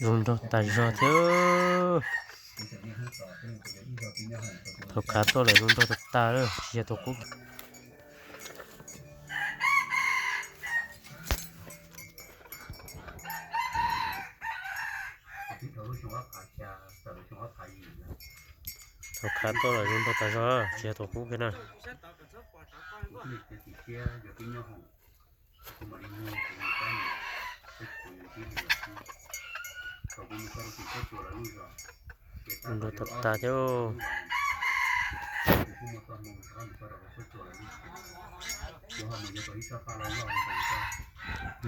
Zoo nraug tas zog thiab. Thaum khav tuaj lawm zoo nraug tas tas lawm, tsis yog tus qub. Thaum khav tuaj lawm zoo nraug tas zog, tsis yog tus qub kiag na. Zoo nraug tas tas thiab.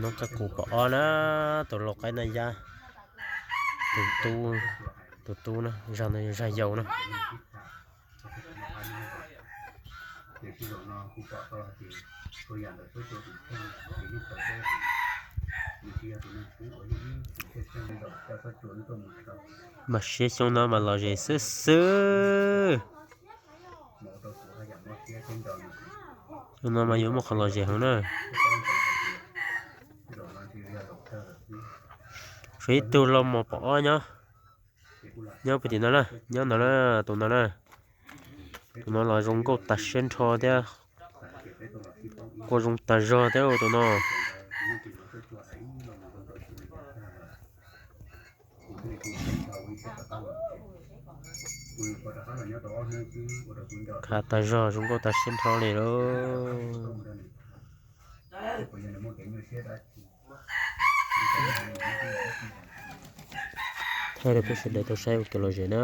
Nov qab kuv pom ob na, tus lau qaib na yab, tus tub, tus tub na, zag no yog zag yau na. Mas siab xyoo no mas lom zem xwb xwb. Xyoo no mas yuav muaj qhov lom zem heev na. Tshuav ib tug lau mos pom ob nyob, nyob puag tim no na, nyob ntawd na, tus ntawd na. Tus no los zoo nkauj tas siab nrho thiab, quaj zoo tas zog thiab tus no. Khav tas zog zoo nkauj tas siab nrho li lauj. Thaij rau peb sawv daws tau saib ua kev lom zem na.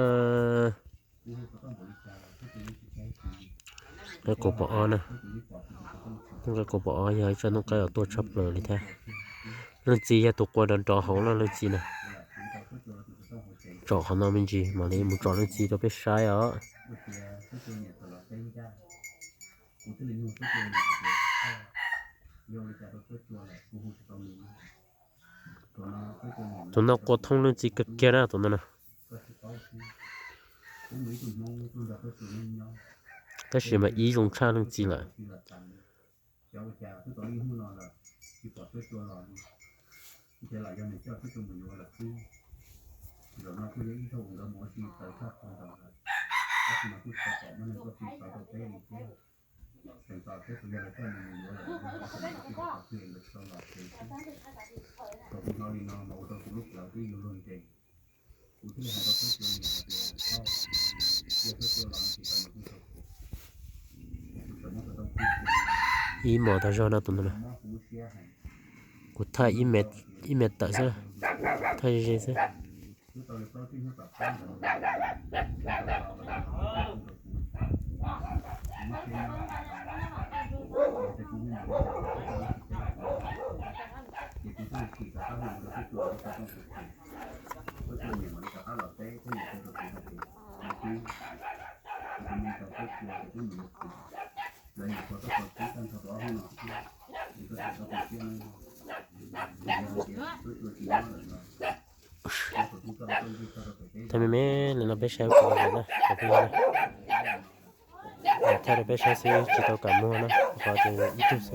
Qaib qus pom ob na, hnub qaib qus pom ob yog ib tsob hnub qaib uas tuaj tshaj plaws li thiab. Leej txiv yog tus qua nrov nrov hauv na leej txiv na. Tsom qhov no me ntsis mam li mus tsom leej txiv rau peb saib os. Tus no qua thoob leej txiv kawg kiag na tus no na. Tab sis mas ib zoo tshaj leej txiv lawm. Ib mos tag zog no tus no na. Kuv thaij ib me tawm xwb, thaij ze ze xwb. Thaij me me li no peb saib ua ke na, thaij rau peb saib xwb tsis tau kam muag na, qhov tias ib tug xwb.